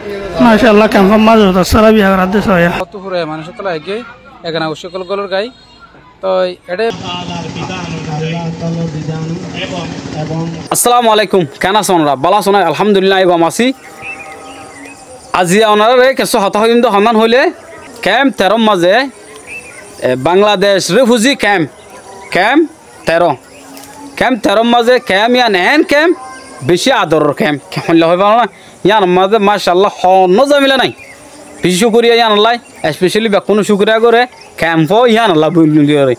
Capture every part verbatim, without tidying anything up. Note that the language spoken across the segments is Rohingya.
Macállah, kemfor mazé sára biya gorá de soóya. Hoto fura manúic ókkol aigiyói, egana uccí ókkol gólor gai. Toi eçé Assalamu alaikum, keén asón onorá? Bála asón né? Alhamdulillah, añí gom así. Aziya onoráre kessú hotá hoiyúm de, honnán hoilé, kemp teró mazé, e, Bangladec refuji kemp, kemp teró. Kemp teró mazé kemp yían eén kemp, bicí adoror kemp. Kemp hoilé hoói faro na? Yíanor mazé macállah honó zamela nái. Bicí cúkuriya yíanollá, especially bekkúne cúkuriya goré, kemp ó yíanollá buli goré.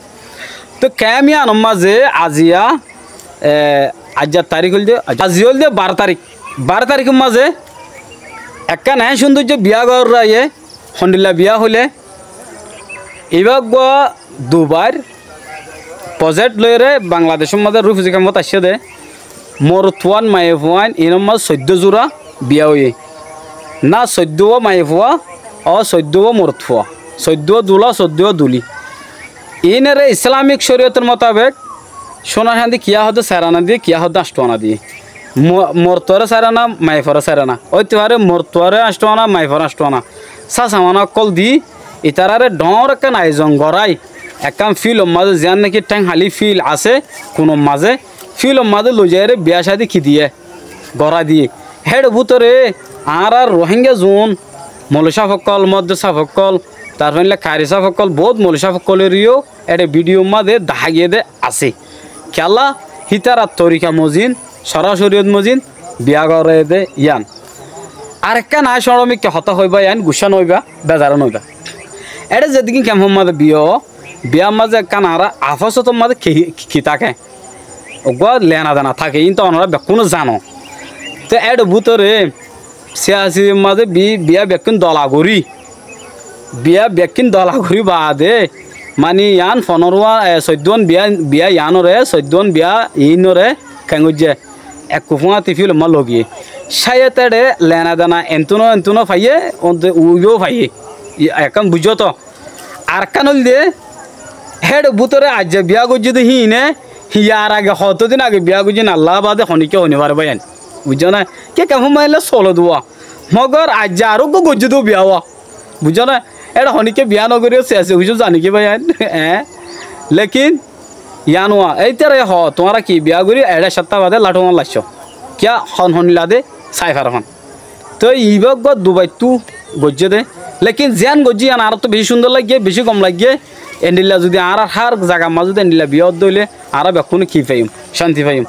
Toi kemp yíanor mazé aziya, e, aijja tarík óilde, aijja, aziya óilde baró tarík. Baró taríkor mazé ekkán eén cúndoijja biya gorá aiyé, hondilla biya hoilé, ibá uggúa Dubair pojek loiyóre Bangladecór mazé refuji kempot aiccé dé, morotfuain maiyafuain iínor mazé soiddó zura biya óiye. Na soiddúa maiyafua, ó soiddúa morotfua, soiddúa dula, soiddúa duli. Iínore Islamik córiyotor mutabek cúna cándi kiyá hoó dé, sair ana diyé, kiyá hoó dé, añcthuana diyé. Mo-, morotfuaré sair ana, maiyafuaré sair ana. Óite fare morotfuaré añcthuana, maiyafuaré añcthuana. Sása mana ókkol di itaráre dhoóñr ekkán ayozon gorái, ekkán fílor mazé ziyán náki théng háli fíl asé, kunor mazé, fílor mazé loizaiyóre biyá cádi ki diyé, gorá diyé. Héçe bútore añárár Rohingya zuún, moulovi sáf ókkol, muháddis sáf ókkol, tarfore kari sáf ókkol, boóut moulovi sáf ókkolóre yó éçe bídiyor mazé dahá giyé dé asé. Kiyólla, hítarar torika mozin, córa córiyot mozin, biya goré dé yían. Arekkán aññí cóñço mikká hotá hoibá, yían guccá noóiba, bezaró noóiba. Éçe zedún kemfor mazé biya ó, biyar mazé ekkán añára afosotor mazé ki, ki, ki táke? Uggúa lena dena táke, iín to onorá bekkúne zano. Te éçe bútore siyasir mazé bi-, biya bekkún dola gorí, biya bekkún dola gorí baade, mani yián fonorúa, e, soiddúan biya, biya yiánoré, soiddúan biya iínoré keéngoijjé, ekku fúañti fílomma logiyé. Cáiyet éçe lena dena entúno, entúno faiyé, onte uibóu faiyé. I-, ekkán buijjó to. Arekkán óilde, héçe bútore aijja biya goijjé dé híine, híyar age hotódin age biya goijjé nallá baade honíkka honí faribá yián. Buijjó né? Ke kemfor mazé solé dé uwá. Mogor aijja aró uggúa goijjé dé biya uwá. Buijjó né? Éçe honíkka biya nogorí siyasi kucú zani ki bái yián? Eé? Lekin yián uwá, éitara hoó, tuáñra ki biya gorí, eçé sátta baade lathúan laiccó. Kiyá hon hon ladé sai faro fán. Toi ibá uggúa Dubaittú goijjé dé. Lekin ziyán goijjé yián añáráttu bicí cúndor laiggé, bicí gom laiggé. Endilla zudi añárar hár zagar mazé zudi endilla biya ódde óile añára bekkúne ki faiyum? Cánti faiyum.